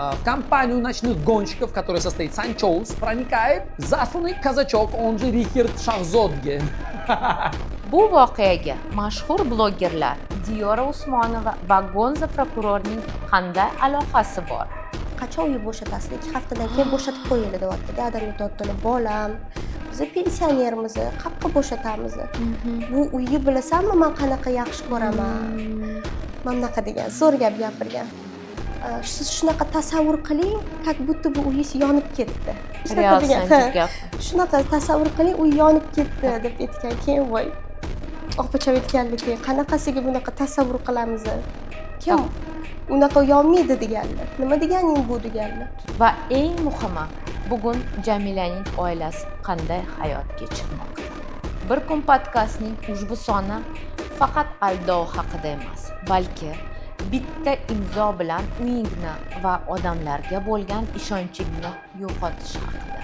В компанию ночных гонщиков, которая состоит Санчоус, проникает засланный казачок, он же Рихард Шахзодге. Bu voqeaga mashhur blogerlar Diyora Usmonova va Gonza prokurorning qanday aloqasi bor? Qachon uy bo'shatasizlar? 2 haftadan keyin bo'shatib qo'yinglar, deyaptida. Adam aytyaptilar: "Bolam, biz pensionermiz, qayoqqa bo'shatamiz bu uyni? Bilasanmi, man qanaqa yaxshi ko'raman?" Mana bunaqa degan, zo'r gap gapirgan. Siz shunaqa tasavvur qiling, как будто bu uyingiz yonib ketdi, shunaqa Real degan. Sanjib Ha, gap. "Shunaqa tasavvur qiling, uy yonib ketdi", deb aytgan. Keyin voy, opacham aytganligi: "Qanaqasiga bunaqa tasavvur qilamiz, kim unaqa yonmaydi", deganlar. "Nima deganing bu?" deganlar. Va eng muhimi, bugun Jamilaning oilasi qanday hayot kechirmoqda? Bir kun podkastning ushbu soni faqat aldov haqida emas, balki bitta imzo bilan uyingni va odamlarga bo'lgan ishonchingni yo'qotish haqida.